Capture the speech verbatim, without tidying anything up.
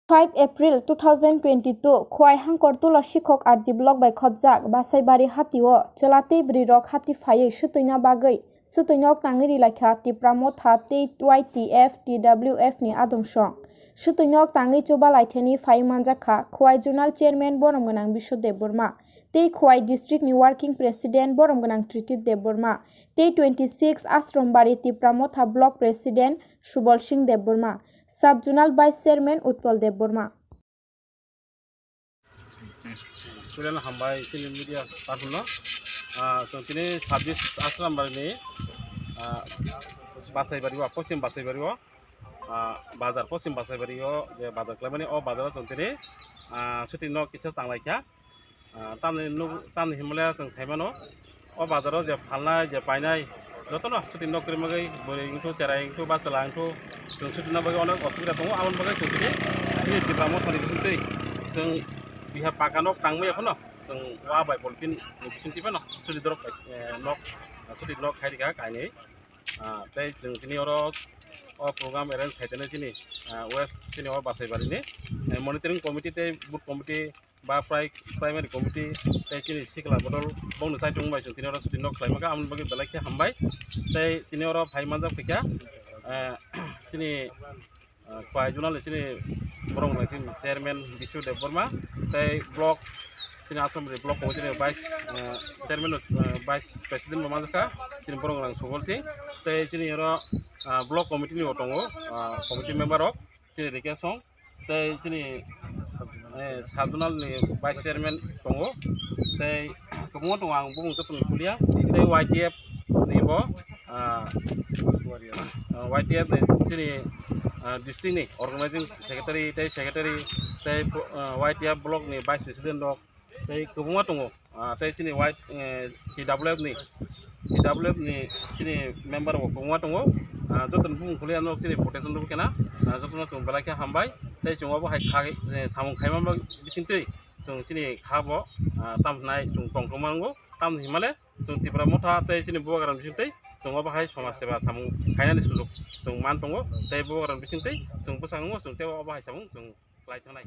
Five April two thousand twenty-two, Khowai Hangkortulo Sikhok R D block bai khopjak Basaibari hatio chwla tei bwrwirok hati phaiwi swtwino bagwi swtwino tangwi rilaikha Tipra Motha tei Y T F, T W F ni adungsong. Swtwino tangwi chuba laithani phaiwi manjakha Khowai Zonal Chairman Borom Gwnang Biswa Debbarma tei Khowai District ni Working President Borom Gwnang Triti Debbarma tei twenty six Ashram Bari Tipra Motha Block President Subol Singh Debbarma, Sub Zonal Vice Chairman Utpal Debbarma. Puilano hambai chini media party no. Ah, chwng tini sabis Ashram Bari ni, ah, Basaibari o, Poschim Basaibari o, ah, bazar, Poschim Basaibari o je bazar khlaimani, o bazar o chwng tini, ah, shooting no kisa tanglaikha. Ah, tamni nuk, tamni himle chwng saimano, o bazar o je phalnai, je painai, jotono shooting nok kwrwi bagwi, bwrwi wngthu, cherai wngthu, ba chwla wngthu, chwng shooting nok bagwi onek osubida tongo. Aboni bagwi chwng tini, tini Tipra Motha ni bisingtwi chwng biha paka nok tangmaya phano, chwng wa bai polythene ni bisingtwi phano shooting dorok, eh, nok, shooting nok khai rikha kainwi. Ah, tei chwng tini oro o program arrange khai tonwi chini, ah, West chini o Basaibari ni, eh, monitoring committee tei booth committee ba pri-, primary committee tei chini sikla bodol bongni saitung bai chwng tini oro shooting nok khlai maka, aboni bagwi belai khe hambai. Tei tini oro phai manjak phaikha, eh, chini, eh, Khowai Zonal ni chini borok nang chini chairman Biswa Debbarma tei block chini Ashram Bari block committee ni vice, eh, chairman, eh, vice president bo manjak kha chini borok nang Subol Singh tei chini oro, ah, block committee ni bo tongo, ah, committee member rok. Chini Rikesong, tei chini, eh, sub zonal ni vice chairman tongo, tei kwbangma tongo, ang bumung joto ni kulia, tei Y T F ni bo, ah, ah, Y T F ni chini, ah, district ni organizing secretary tei secretary tei, ah, Y T F block ni vice president rok, tei kwbangma tongo, ah, tei chini Y, eh, T W F ni, T W F ni chini member bo kwbangma tongo, ah, joto ni bumung kuli ano chini protection rw kena, ah, joto no chwng belai khe hambai, tei chwng obo hai kha, eh, samung khaima bisingtwi chwng chini kha bo, ah, tam hwnai chwng tongthok mango, tam hwnmale chwng Tipra Motha tei chini Bubagra bisingtwi chwng obo hai somaj seba samung khainani sujok chwng man tongo, tei Bubagra bisingtwi chwng bwskango chwng tei obo hai samung chwng khlai thangnai.